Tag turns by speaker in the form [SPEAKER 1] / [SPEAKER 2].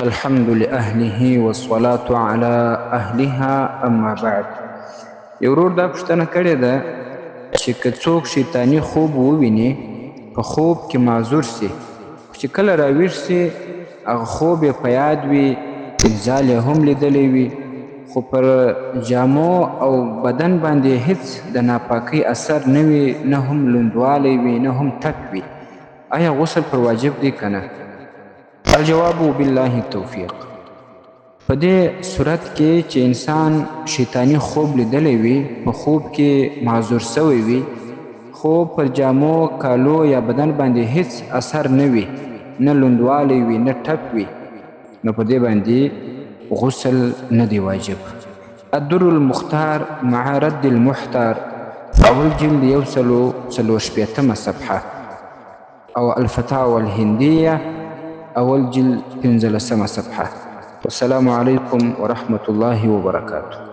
[SPEAKER 1] الحمد لأهله والصلاة على أهلها اما بعد. یو ورور دا پوښتنه کړې ده چې که څوک شیطاني خوب وویني، په خوب کې معذور سي، خو چې کله راویښ سي هغه خوب یې په یاد وي، انزال یې هم لیدلی وي، خو پر جامو او بدن باندې هیڅ د ناپاکۍ اثر نه وي، نه هم لوندوالی وي، نه هم ټپ وي، آیا غسل پر واجب دی که نه؟ الجواب بالله التوفیق. په دې صورت کې چې انسان شیطاني خوب لیدلی وي، په خوب کې معذور سوی وي، خو پر جامو، کالو یا بدن باندې هیڅ اثر نه وي، نه لوندوالی وي، نه ټپ وي، نو په دې باندې غسل نه دی واجب. الدر المختار مع رد المحتار، اول جلد 164مه صفحه، او الفتاوى الهندية اول جلد 15مه صفحه. والسلام علیکم ورحمة الله وبرکاته.